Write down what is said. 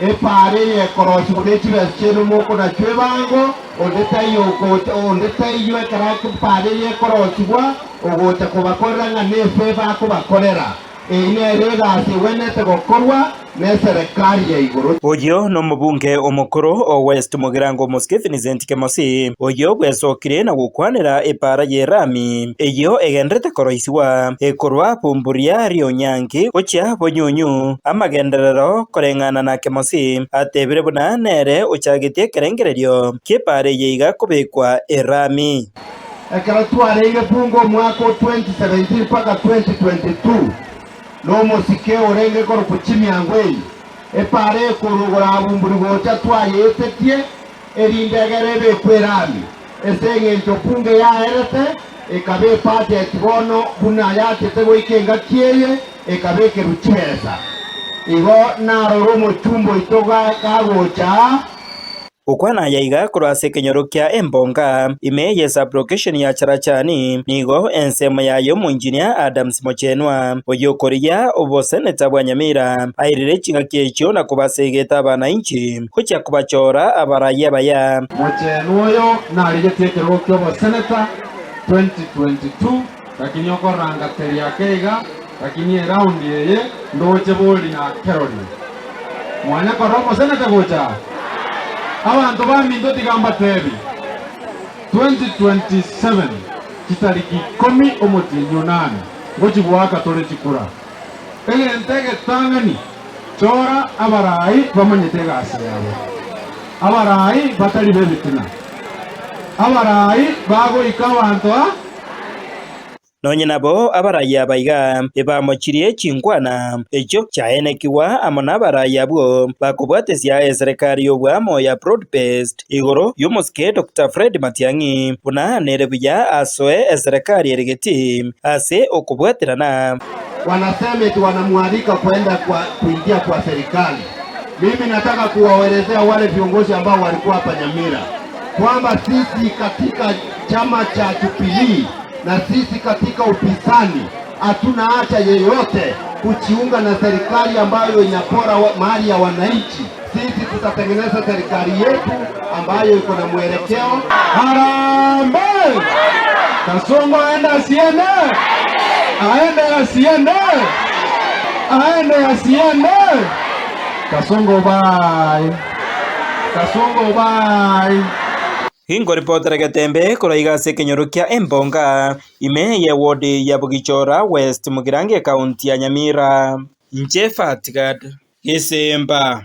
Epaara eye ekorosigwa ne chibesa chiaino mokonachwa ebango, onde taiyo ogocha, onde taiyo ekero epaara eye ekorosigwa ogocha kobakorera ng'a nefeva akobakorera. Eyio nero egasi egwenerete gokorwa neserekari ya igoro. Oyio nomobunge omokoro o West Mugirango Omosike Vincent Kemosi, oyio bwesokire na gokwanera epaara y'erami eyio egendererete koroisigwa ekorwa Bumburia Rionyangi gochia Bonyunyu. Amagenderero koreng'ana na Kemosi atebire buna nere ochagetie ekerengererio ki'epaara eye iga kobekwa erami. Ekero twareire bunge omwaka o 2017 mpaka 2022, nomosike orenge korokwa Chimiangweni, epaara ekorwa gorabumburi gocha twayeetetie, erinde egere ebekwe erami, ase engencho bunge yaerete, ekaba ebudget bono buna yachete goika engaki eye, ekabekerwa chibesa. Igo narora omochumba oito gagocha aa. Gokwana aya iga korwa ase ekenyoro kia Embonga, ime ye sub-location ya Charachani, nigo ensemo yaye omoinjinia Adams Mochenwa, oyio okorigia oboseneta bwa Nyamira, airire chingaki echio na kobasegeta abanainchi gochia kobachora abarai abaya. Mochenwa oyo narigetie ekerogo ki'oboseneta 2022 lakini okorangateria ake iga lakini eraundi eye ndoche bori nakerorie. Mwanya korora omoseneta gocha aa? Abanto baminto tiga mbatebi, 2027 chitariki ikomi omotienyi onane ngochi goaka tore chikura. Egento egetang'ani chora abarai bamanyete egasi yabo, abarai batari b'ebitina, abarai bagoika abanto aa. Nonye nabo abarai aba iga ebamochirie chinkwana echio chiaenekigwa amo nabarai abwo bakobwatesia eserekari y'obwamo ya Broad Based igoro y'omosike Doctor Fred Matiang'i buna nere buya asoe eserekari ere getii ase okobwaterana. Wanasema eti wanamualika kwenda kwa kuingia kwa serikali. Mimi nataka kuwaelezea wale viongozi ambao walikuwa hapa Nyamira kwamba sisi katika chama cha Jubilee na sisi katika upinzani hatuna haja yeyote kujiunga na serikali ambayo inapora mali ya wananchi. Sisi tutatengeneza serikali yetu ambayo iko na mwelekeo. Harambee! Kasongo aende asiende? Aende asiende? Aende asiende? Kasongo bye. Kasongo bye. Ginkoripotera Getembe korwa iga ase ekenyoro kia Embonga, ime ye ward ya Bogichora West Mugirango ekaunti ya Nyamira. Inche Fatgad Gesemba.